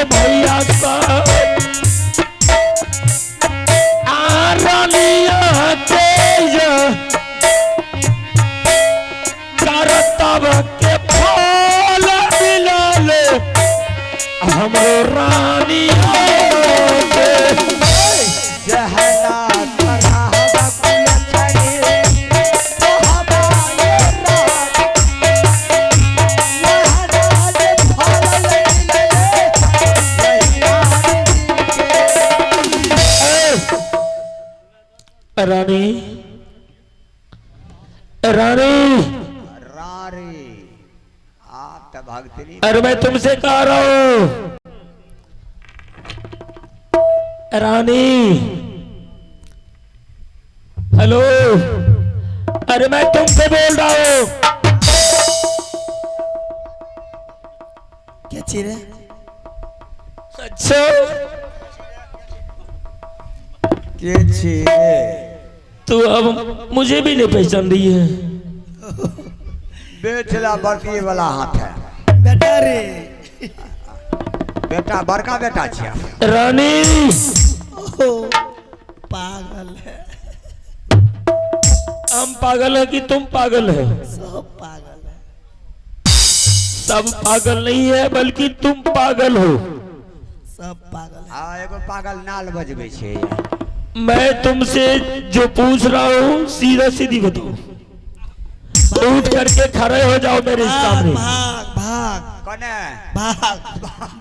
भैया साहब आ रानिया के करतब के फल मिलल हमरो रानिया के। जहना कराहब कुलछनी तोहबाए रात महाराज फल मिलले वही रानी जी के। रानी रानी रारी आप तो भक्तरी। अरे मैं तुमसे कह रहा हूं रानी, हेलो, अरे मैं तुमसे बोल रहा हूं। के छी रे? अच्छा के छी रे? तू अब मुझे भी नहीं पहचान रही है। बेचला बरतिए वाला हाथ है। बेटा रे। बेटा बड़का बेटा छिया। रानी ओ पागल है। हम पागल है कि तुम पागल है? सब पागल है। सब पागल नहीं है बल्कि तुम पागल हो। सब पागल है। आ एगो पागल नाल बजबै छै। मैं तुमसे जो पूछ रहा हूँ सीधा सीधी बताओ। उठ करके खड़े हो जाओ मेरे भाग सामने। भाग भाग कने भाग,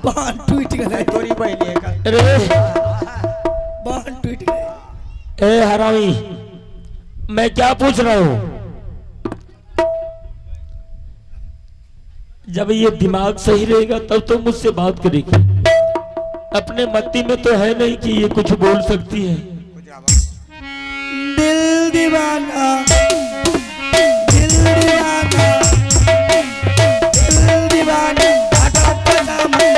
बांध टूट गए। तोरी बहिनी एकर। अरे बांध टूट गए। ए हरामी, मैं क्या पूछ रहा हूं? जब ये दिमाग सही रहेगा तब तो मुझसे बात करेगी। अपने मति में तो है नहीं कि ये कुछ बोल सकती है। दिल दीवाना, दिल दीवाना, दिल दीवाना, अटकना मन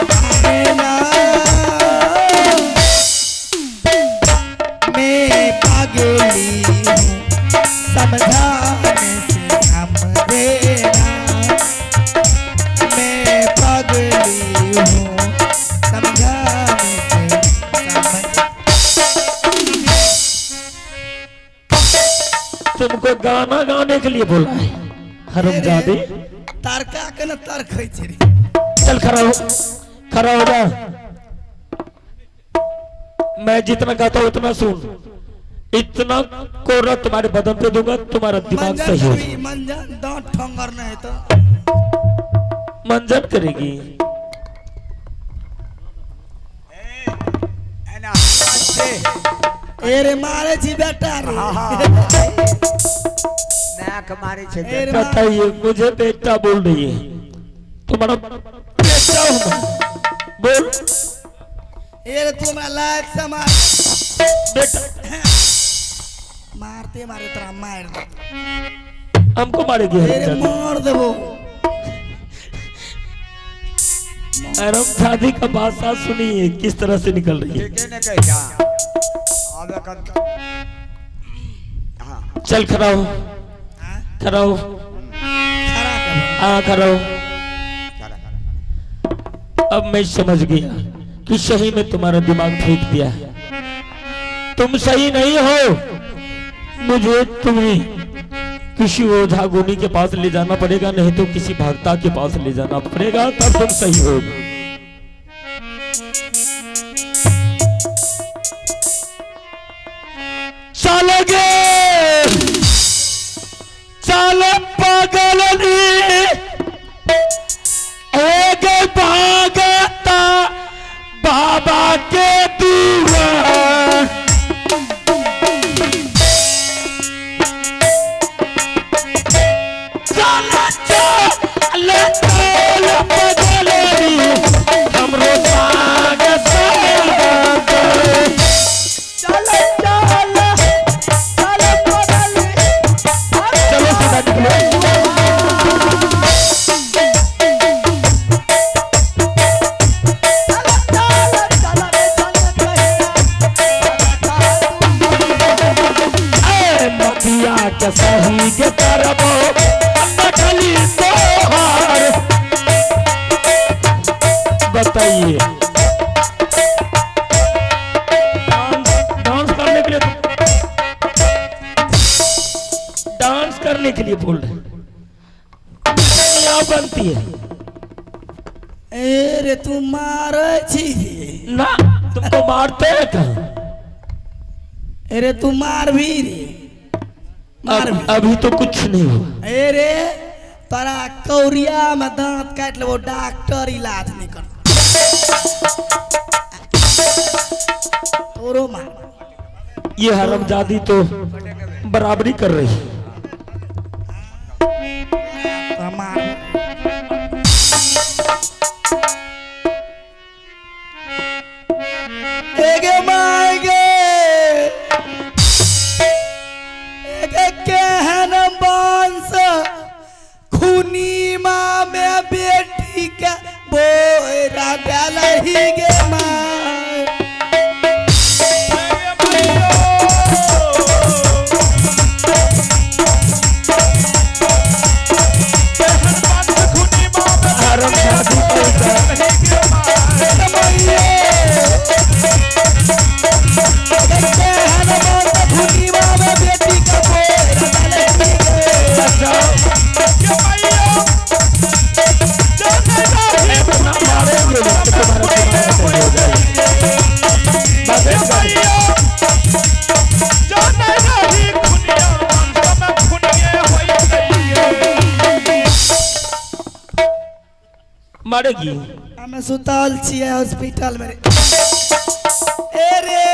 मैं पागली हूँ, समझाने से समझेना। मैं पागली हूँ, समझाने से समझ। तुमको गाना गाने के लिए बोला है हरमजादे। तारका के न तर्क होइ छै रे। चल खड़ा हो, खड़ा हो जा। मैं जितना गाता हूँ उतना सुन। इतना कोरा तुम्हारे बदन पे दूंगा तुम्हारा दिमाग मंजन सही हो करी, जाएगा। मंजन दांत ठोंगर नहीं तो मंजन करेगी। एना छै। ए रे मारे छी बेटा रे। नाक मारे छै। ए रे बताइए, मुझे बेटा बोल रही है, तुम्हारा बेटा हूं मैं। बोल। ए रे तू हमरा लायक से मार। बेटा मारते मारे तोरा मार दे। हमको मारेगी ए रे हरामजादी। मार देबो। हरामजादी का बादशाह सुनिए किस तरह से निकल रही है। ठीके ने कहै छा। आब एखन हाँ। चल खड़ा हो, हाँ? खड़ा हो। खड़ा कर। हाँ खड़ा हो। खड़ा खड़ा। अब मैं समझ गया कि सही में तुम्हारा दिमाग फेंक दिया है। तुम सही नहीं हो। मुझे तुम्हें किसी ओझा गुनी के पास ले जाना पड़ेगा, नहीं तो किसी भक्ता के पास ले जाना पड़ेगा, तब तुम सही हो। चल गे चल पागल नी एक भागता बाबा के दुआर। चल चल चल पगलनी हमरो साग साग। चल चल चल पगली। चलो सीधा निकलो। चल चल चल रे चल कहिया। ए मतिया के सही के करबो नकली तोहार। बताइए करने के लिए बोल रहे हैं। बनती है। ए रे तू मारै छी रे। ना तुमको मारते हैं कहाँ? अरे तू मार भी रे, मार भी। अभी तो कुछ नहीं हुआ। ए रे तोरा कौरिया में दांत काटि लेबो, डॉक्टर इलाज नहीं कर तोरो मार। ये हरामजादी तो बराबरी कर रही है। तोरा मार। एगे my गे, एगे केहन वंश खुनी माँ में बेटी के बोरा डालही गे माँ। हरामजादी कोई केहन वंश खुनी माँ में बेटी के बोरा डालही गे। इतना मारेंगे तो तुम्हारा दिमाग सही हो जाएगा। बस एक बार। मारेगी। हमें सुतल छियै हॉस्पिटल में रे। ए रे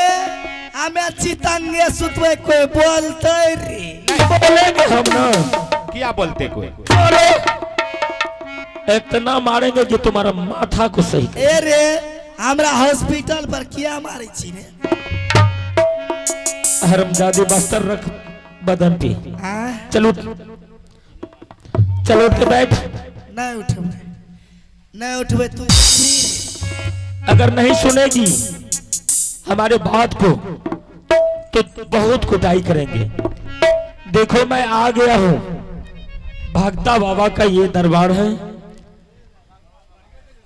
हमें चितंगे सुतबै कोई बोलते रे? बोलेंगे हम ना। क्या बोलते कोई? अरे इतना मारेंगे कि तुम्हारा माथा को सही कर। ए रे हमरा हॉस्पिटल पर किया मारै छी रे? हरामजादी बस्तर रख बदन पे। हाँ? चलो चलो उठ के बैठ। नहीं उठबै, नहीं उठबै तू। अगर नहीं सुनेगी हमारे बात को तो बहुत कुटाई करेंगे। देखो मैं आ गया हूं, भक्ता बाबा का ये दरबार है।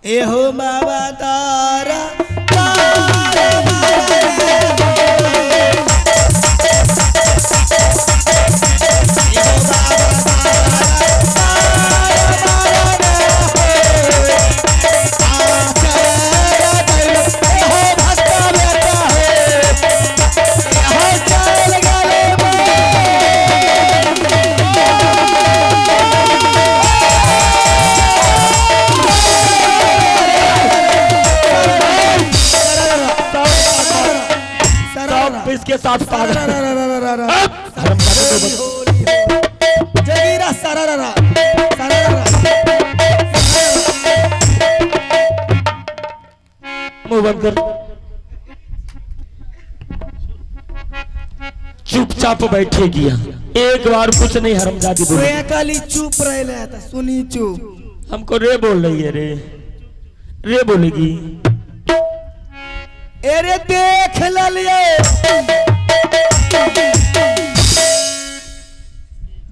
ए हो बाबा तारा तारा सब इसके साथ पागल। हरामजादी को जगीरा सारा सारा। मुंह बंद कर, चुपचाप बैठेगी यहाँ। एक बार कुछ नहीं हरामजादी बोली। खाली चुप रहे त सुनी चुप। हमको रे बोल रही है, रे रे बोलेगी। अरे देख लियो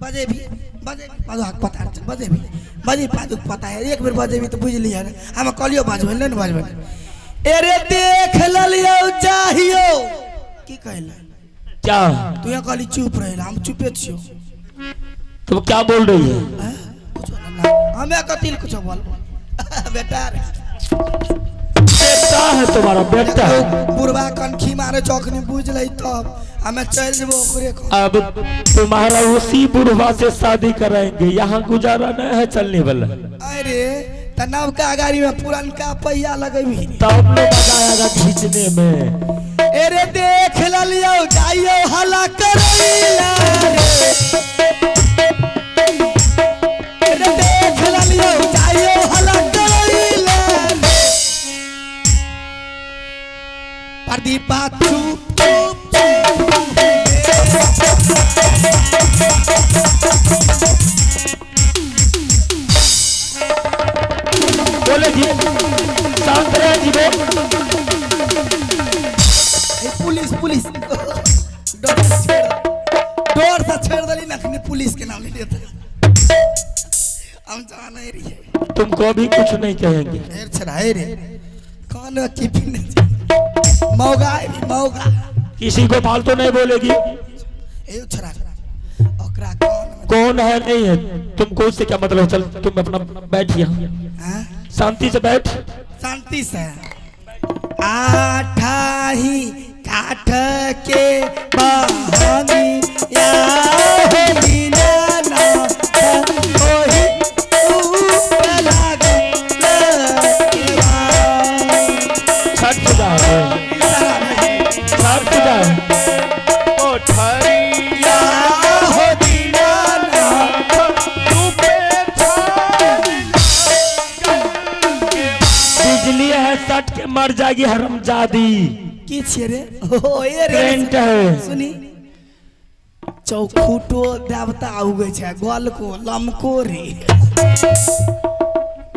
बजे भी बजे पादू हक पता है, बजे भी बजे पादू पता है। एक बेर बजे भी तो बुझ लिया ना, हम कहलियो बजबै नहीं बजबै। अरे देख लियो चाहियो की कहले क्या? तू यहाँ कहली चुप रहे, हम चुपे छियो। तो क्या बोल रही है? कुछो ना, हमें कतिल कुछो बोल बेटा रे। बेटा है तुम्हारा, बेटा है। बुढ़वा कनखी मारे चौकनी बुझ लई तब हमें चल जबो ओकरे को। अब तुम्हारा उसी बुढ़वा से शादी कराएंगे, यहाँ गुजारा नहीं है चलने वाला। अरे त नवका गाड़ी में पुरनका पहिया लगेबी तब न मजा आएगा खींचने में। अरे देख लियो जाइयो हला करैला रे। अरे देख लियो जाइयो हला करैला रे। प्रदीपा चुप चुप चुप। बोले जी शांत रहे जी वो। पुलिस पुलिस डर से छेड़ दली नखनी पुलिस के नाम ले लेते। हम जाने रही है तुमको भी कुछ नहीं कहेंगे। ढेर छड़ाए रे कौन की पीने मौगा मौगा किसी को फालतू नहीं बोलेगी। ए छड़ा ओकरा कौन को कौन है नहीं है तुमको उससे क्या मतलब? चल तुम अपना बैठ यहाँ, हाँ? शांति से बैठ। शांति से। आठाही काठ के बहनी या हो दीनानाथ ओही ऊपर लागल केवा। छठ पूजा है, छठ पूजा है। या हो दीनानाथ बिजली है सट के मर जाएगी हरमजादी। की छियै रे? ओ ए रे करंट है। सुनी, चौखूटो देवता उगै छै, गोलको लमको रे।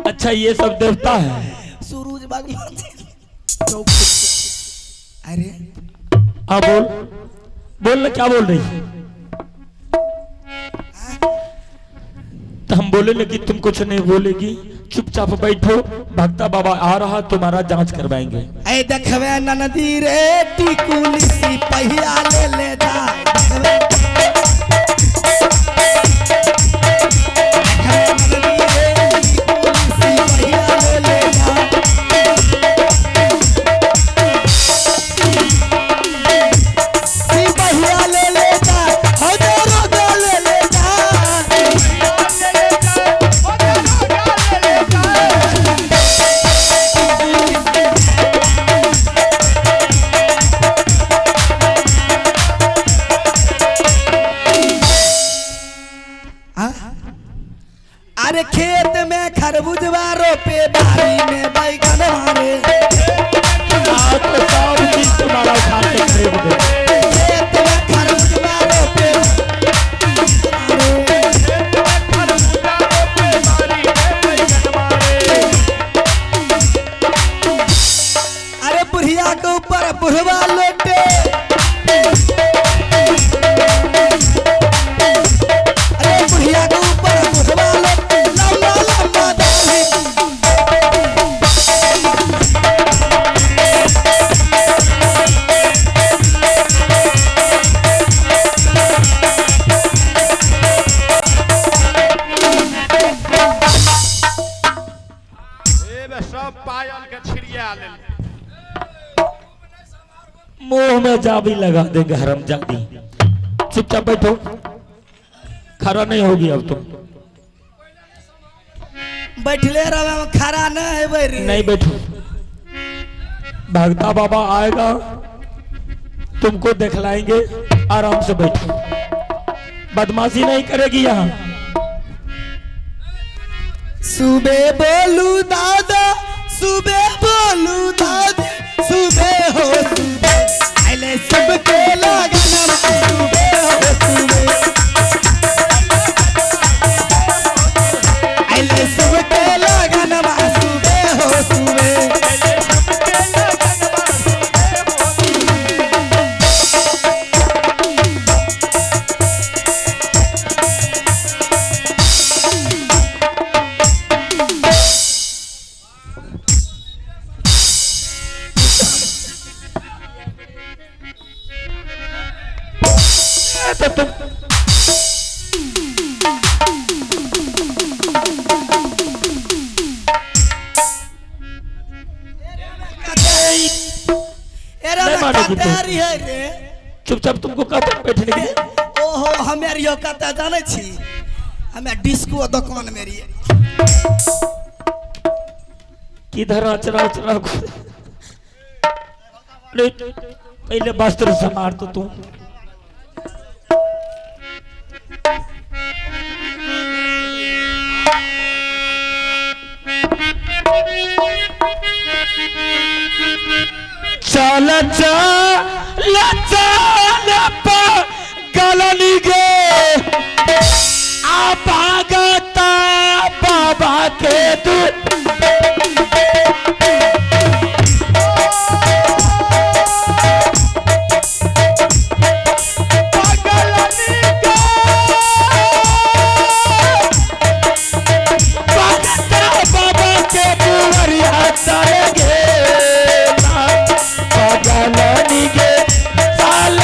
अच्छा ये सब देवता है। सूरज भगवान चौखूट। अरे हाँ बोल बोल ना, क्या बोल रही है? तो हम बोले ना कि तुम कुछ नहीं बोलेगी, चुपचाप बैठो, भक्ता बाबा आ रहा, तुम्हारा जांच करवाएंगे। ऐ देखबे ननदी रे टिकुली सी पहिया ले ले जाय। देखबे देखबे ननदी रे टिकुली सी पहिया ले ले जाय। सी पहिया ले ले जाय, हो दरोगा ले ले जाय। आ? अरे खेत में खरबूजवा रोपे, बारी में बैगन मारे। आज तो सब चीज तुम्हारा उठा के फेंक दे। खेत में खरबूजवा रोपे, अरे बुढ़िया के ऊपर बुढ़वा लोटे। अरे बुढ़िया के ऊपर बुढ़वा लोटे, लंबा लंबा दाढ़ी। सब पायल के छिड़िया लेल। मुंह में जाबी लगा देंगे हरमजादी। चुपचाप बैठो, खड़ा नहीं होगी अब तुम। बैठले रहे, खड़ा न हेबै रे। नहीं बैठो, भगता बाबा आएगा तुमको दिखलाएंगे, आराम से बैठो, बदमाशी नहीं करेगी यहाँ। सुबह बोलू दादा, सुबह बोलू दादी, सुबह हो सुबह आइले सबके लगन, सुबह हो सुबह आइले सबके लगन, सुबह हो सुबह। तो तुम एरा नहीं मानेगी तू। कते रहियै रे? चुपचाप तुमको कहता हूं बैठने के लिए। ओहो हमे रहियो कते जानै छी? हमे डिस्को दुकान में रहियै। किधर अचरा अचरा अरे पहले वस्त्र समार तो तू। चल चल चल गलनी गे आ भागता बाबा के तू। बाबा के दुआरिया चल गे पगलनी गे चल।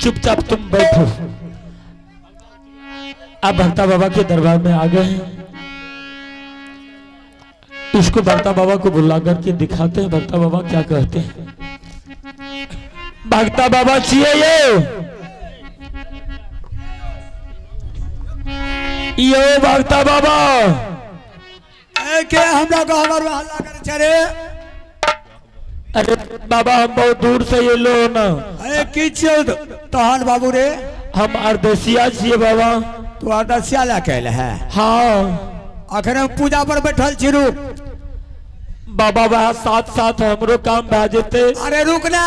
चुपचाप तुम बैठो। आप भक्ता बाबा के दरबार में आ गए हैं, इसको भक्ता बाबा को बुला करके दिखाते हैं भक्ता बाबा क्या कहते हैं। भक्ता बाबा चाहिए ये भक्ता बाबा। ए के हमरा गहबर में हल्ला करे छै रे? अरे बाबा हम बहुत दूर से ये लो ना। अरे की छियौ तहन बाबू रे? हम अरदेसिया छिए बाबा। तू अरदसिया लए के अयले है? हाँ। अखन हम पूजा पर बैठल छी, रुक। बाबा वह साथ साथ हमरो काम भए जेते। अरे रुक ना,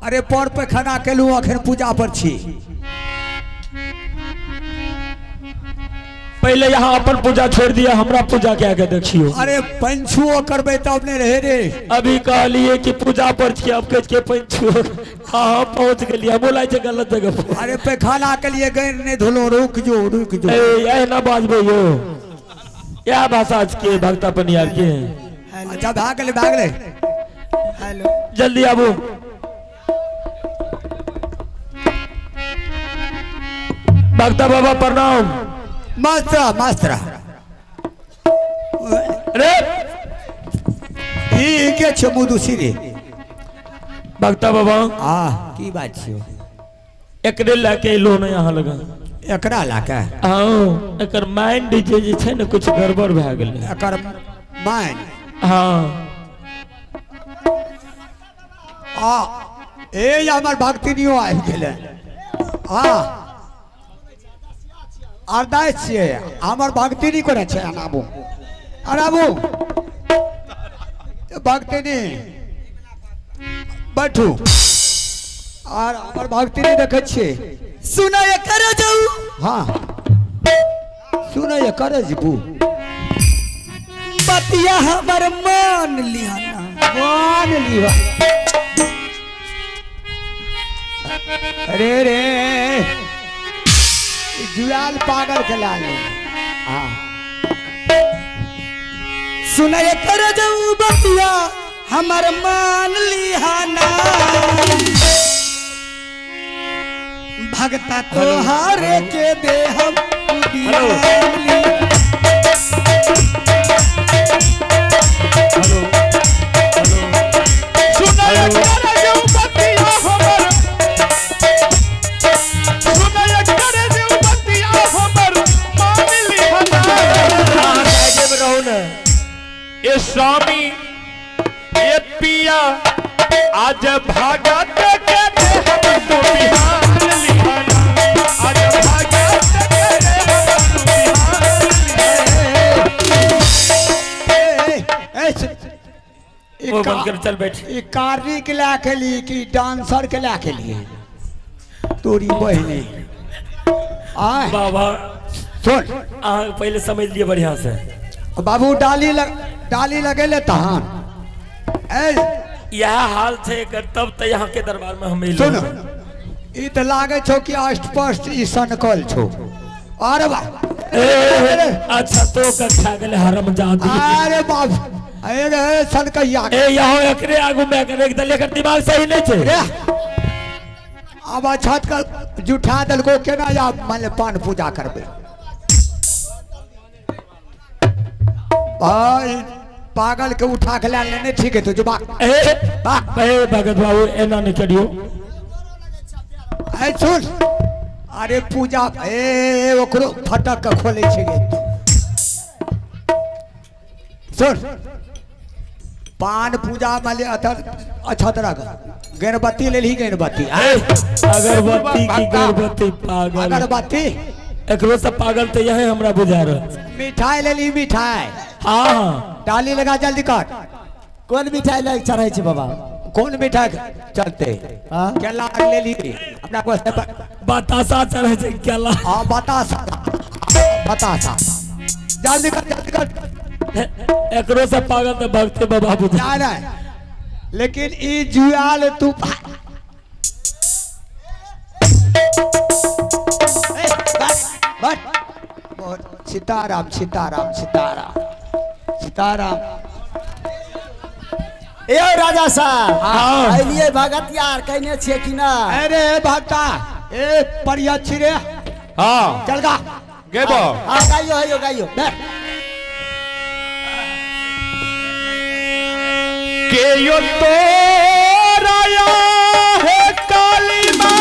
अरे पर पे खाना केलू, अखन पूजा पर छी। पहले यहाँ अपन पूजा छोड़ दिया, हमरा पूजा के आगे देखियो। अरे पंछुओ करबे तब ने रहे रे। अभी कहलिए कि पूजा पर छी, अब कह के पंछुओ। हाँ पहुंच गेलिए, हम बोला छै गलत जगह पर। अरे पैखाना के लिए गैर नहीं धोलो, रुक जो रुक जो। ए एना बाजबे यो, यह भाषा के भक्ता पनियार के। अच्छा भाग ले भाग ले। हेलो जल्दी आबू। भक्ता बाबा प्रणाम। मस्त रह मस्त रह। अरे ई के छो मुदुसी रे? भक्ता बाबा आ की बात छियो? एकरे लके एलो ना यहाँ लगा। एकरा लके? हाँ, एकर माइंड जे छै ने कुछ गड़बड़ भए गेलै। एकर माइंड? हाँ। आ ए हमर भक्तिनियो आबि गेलै। आ अरदास छियै, हमर भक्तिनी कोना छै? अनाबू अनाबू भक्तिनी बैठू। आर हमर भक्तिनी देखै छियै। सुनय कर जाऊ। हाँ सुनय कर जबू। बतिया हमर मान लिहना। मान लिहा। अरे रे जुआल पागल के लाल। हाँ सुनय कर जाऊ बतिया हमर मान लिहाना। भगता तोहारे के दे हम। हेलो हेलो सुनय कर जाऊ बतिया हमर, सुनय कर जाऊ बतिया हमर मान लिहना। रहो ना ए स्वामी ए पिया आज भागत के दे हम तू बिहान लिहना। आज भागत के दे हम तू बिहान लिहना। वो बंद कर चल बैठ। ई कारी के ला के लिए कि डांसर के ला के लिए तोरी बहनी आय बाबा सुन। आ पहले समझ लिए बढ़िया से बाबू। डाली लगेले तहन ए यह हाल थे तब तो यहाँ के दरबार में हम सुन। ई त लागे छो कि अष्टपष्ट ई सनकल छो। अरे बा अच्छा तो कक्षा गेले हरामजादी। अरे बाप अरे सनकैया ए यहाँ एकरे आगू में एकर एक दल एकर दिमाग सही नहीं छे रे। अब छत कर जुठा दलको केना या मान पान पूजा करबे। भाई पागल के उठा के लेने ठीक है तो जो बाक ए बाक ए भगत बाबू एना नहीं करियो। ए सुन अरे पूजा ए ओकरो फटक के खोले छै गे। सुन पान पूजा माले अथर अच्छा तरह गणबत्ती ले ली गणबत्ती अगरबत्ती की गणबत्ती पागल अगरबत्ती एकरो सब पागल तो यही हमरा बुझा रहा। मिठाई ले ली मिठाई। हाँ डाली लगा जल्दी कर। कौन मिठाई लग चढ़े छे बाबा? कौन मिठाई चलते? हाँ केला ले ली अपना को बतासा चढ़े छे केला। हाँ बतासा बतासा जल्दी कर जल्दी कर। एकरो सब पागल तो भक्ति बाबा बुझा नहीं लेकिन ई जुआल तू सीताराम सीताराम सीताराम सीताराम। ए राजा साहब, हाँ। अलिए भगत यार कहने छियै कि ना? अरे भक्ता, ए परिया छिरे। हाँ। चल गा। गेबो। हाँ गाइयो हयो गाइयो। बैठ। के यो तो राया है काली मां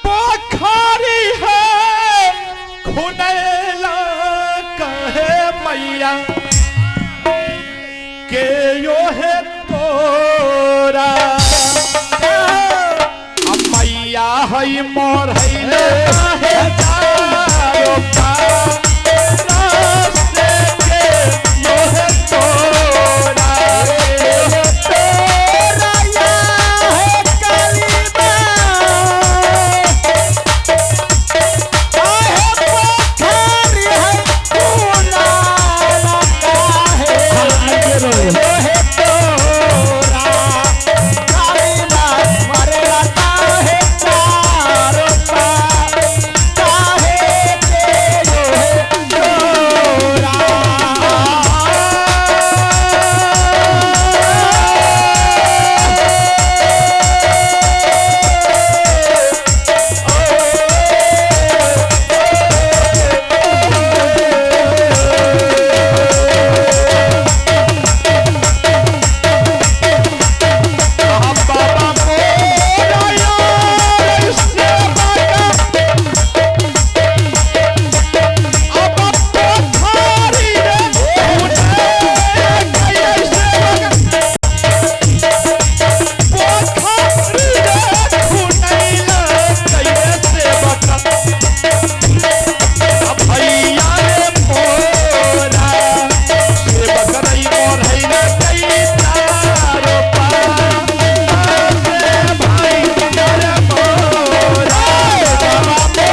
पोखरी है खुनैला कहे मैया के यो है तोरा अब मैया है मोर है है चारो पार से के यो है तोरा के तोरा या है काली मां आहे पोखरी है खुनाला काहे हे तोरा काली मां मरेला काहे चारो पार काहे के यो है तोरा। बाबा मोरा यार सेवा का अब पोखरी रे उठे गए सेवा पोखरी रे खुनैला गए सेवा अब भैया रे मोरा सेवक रही मोर है रे गई तारो पार से भाई रे मोरा बाबा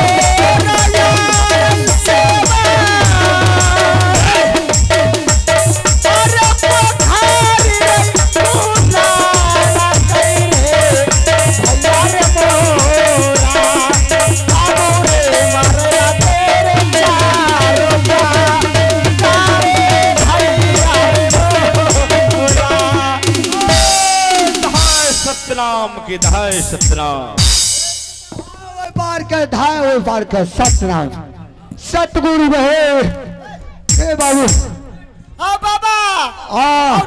धाय सतनाम की धाय सतनाम। ओइ पार के धाय, ओइ पार के सतनाम सतगुरु बहे। ए बाबू। हाँ बाबा। आ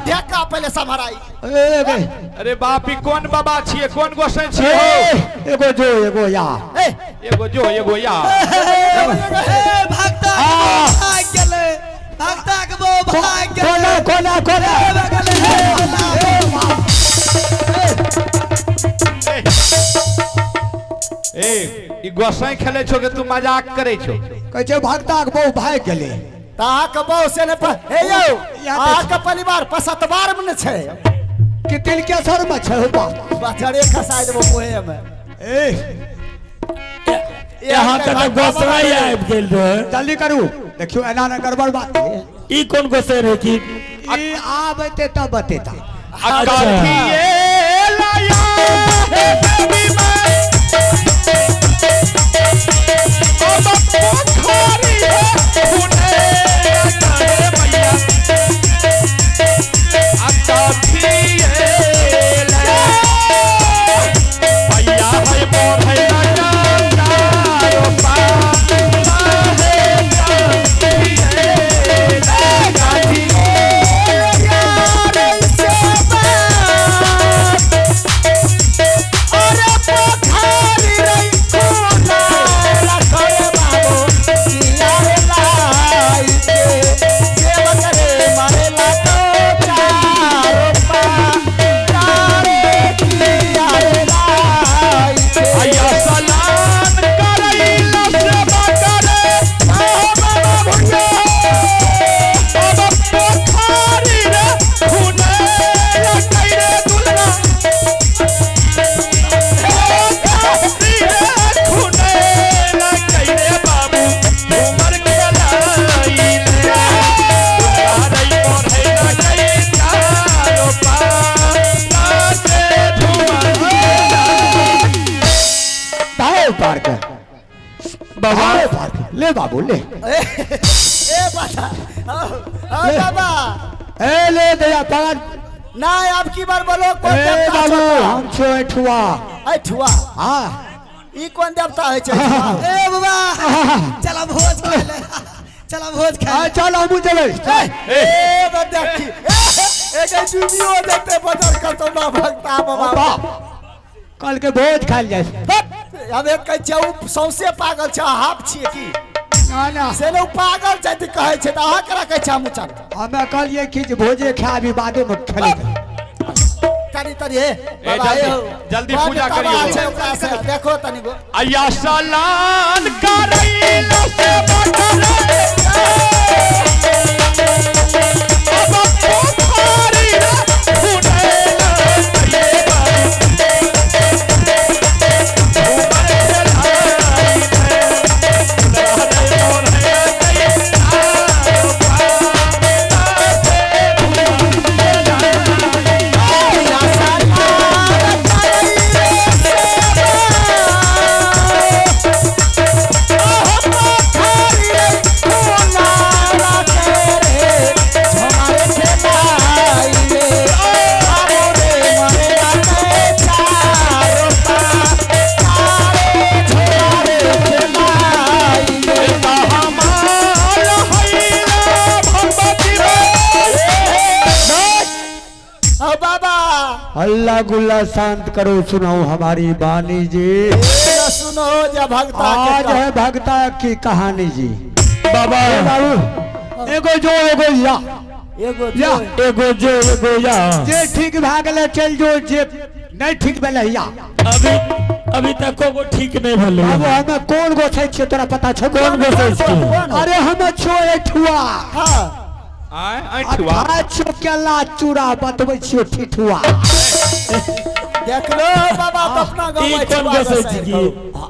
ढेका पहले सम्हराई। ए बे। अरे बाप, ई कोन बाबा छिए, कोन गोसाई छिए ए, हो? एगो जो एगो या। ए एगो जो एगो या। ए भक्ता भाग गेलै, भक्ता के बो भाग गेलै। कोना कोना कोना। ए ई गोसाई खेले छो के तू मजाक करे छो? कहै छै भक्ता के बहु भागि गेलै। त अहाँके बहु से ने हे यौ, यहाँ पे अहाँके परिवार पसतवार में ने छै कि तिलकेश्वर में छै हो बाप। बचरे खसाय देबो मुहे में। ए यहाँ के तऽ गोसाई आबि गेल रहे। जल्दी करू, देखियो एना ने गड़बड़ बात। ई कोन गोसाई रहे की ई आब एते तब बतेता। आ काठिए लाया है देवी मां अब पोखरी है खुने करे मैया आ काठिए लाया भैया है मोर है लगा चारो पार है काठिए काठिए आया सलाम करैला सेवा करे बाबा भुंडा अब पोखरी रे खुने कइरे दुल्हा पोखरी रे खुने कइरे बाबू उमर खेलाइले रे मोर है कई चारो पार से धुआं धाय पार के बाबा धाय पार के ले बाबू ले। ए बाबा, हाँ बाबा। ए ले दया पागल। नहीं अब की बार बोलो कोन ए देवता बाबू छौ? हम छो एठुआ। ऐठुआ? हाँ। ई कोन देवता होइ छै ऐठुआ? ए बाबा चला भोज खाय ले, चला भोज खाय आ ले। चल हमू चले। ए तो देखी ए ए डूबियो जेते बजर करतो ना भक्ता बाबा। कल के भोज खाइल जाए। हम एक कहै छियै ओ सौंसे पागल छै, हाफ छियै की? ना ना से ने ओ पागल छै तऽ कहै छै तऽ अहाँ केना कहै छै हमहूँ चल। हमे कहलिए कि जे भोजे खाबी बादे में खेले। तनी तनी हे बाबा जल्दी, हे हो। जल्दी बड पूजा तबाह करियौ। छै ओकरा से देखो तनी गो। अया सलान करैला से बटर अब पोखरी फुटैला बाबा अल्लाह गुल्ला शांत करो, सुनाओ हमारी बानी जी। ए, सुनो जे भक्ता के आज है भक्ता की कहानी जी। बाबा ए बाबू एगो जो एगो या एगो या जो एगो जो एगो या जे ठीक भए गेलै चल जो, जे नहीं ठीक भेलै या। अभी अभी तक को ठीक नहीं भेलै। बाबू हमे कोन गोसै छियै तोरा पता छौ? कोन गोसै छियै? अरे हम छो एठुआ। हाँ आय ऐठुआ। खाइ छियौ केला चूड़ा, बतबै छियौ ठिठुआ। देखलो बाबा तो अपना गाँव ई में कोन छुआ गोसै गोसाइ छी की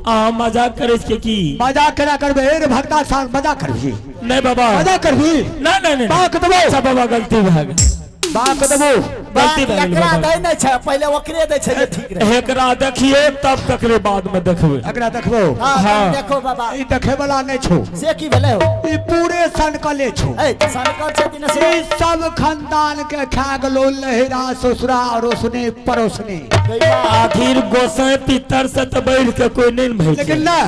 अहाँ मजाक करै छियै की? मजाक केना करबै रे भक्ता साथ, मजाक करबही? नहीं बाबा मजाक करबही? नहीं नहीं नहीं बाक देबो। अच्छा बाबा गलती भए गेल, बाक देबो। गलती भए गेल एकरा बाबा। दै नहि छै, पहिले ओकरे दै छै जे ठीक रहे। एकरा देखिए तब तकरे बाद में देखबै। एकरा देखबो? हाँ, हाँ। देखो बाबा। ई देखे वाला नहीं छौ। से की भेलै हो? ई पूरे सनकले छौ। ए सनकल छै कि नहि से? ई सब खानदान के खा गेलो लहेरा ससुरा अड़ोसने पड़ोसने। आखिर गोसाई पितर से तो बढ़ के कोई नहीं भइल। लेकिन ना